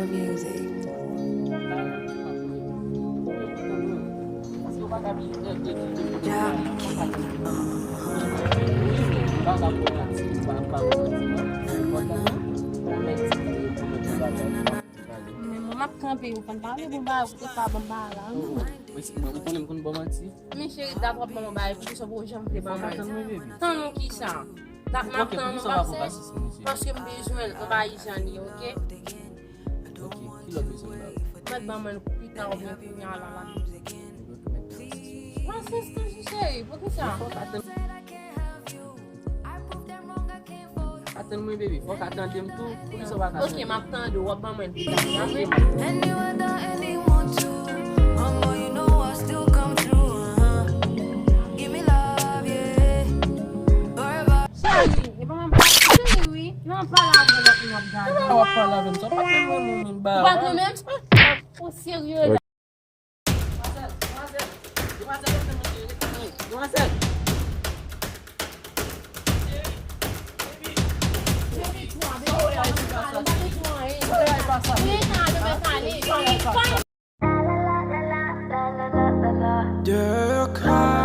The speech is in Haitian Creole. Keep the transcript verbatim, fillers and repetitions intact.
Music. Men mwen m ap kanpe, ou konn pale bon bagay, ou te pa bon bagay la. Ou konnen m konn ba w manti. Men cheri, dat w ap ban mwen bagay, poukisa w pa janm vle ban mwen? Tann ou kisa? Dat m ap tann ou, paske m bezwen l anba ijan li, oke? Ok, ki lòt bezwen ba w? Mèt ban mwen l pita oubyen kounye a la la. Mwen se stansi cheri, poukisa? Atann mwen, baby. Fòk atann m tou. Poukisa w pa ka Ok, m ap tande w, w ap ban mwen l pita. And you were the only one to. Mama, you know I still come through, uh-huh. Give me love, yeah. Forever. Cheri, e pa mwen pa cheri, wi. Nan pale avè lòt moun ap gade. Kòman w ap pale avè m sa? W pa t menm renmen m menm ba. Ou pa t renmen m? Ou serye la? Demwazèl, demwazèl, demwazèl, rete mwen, demwazèl.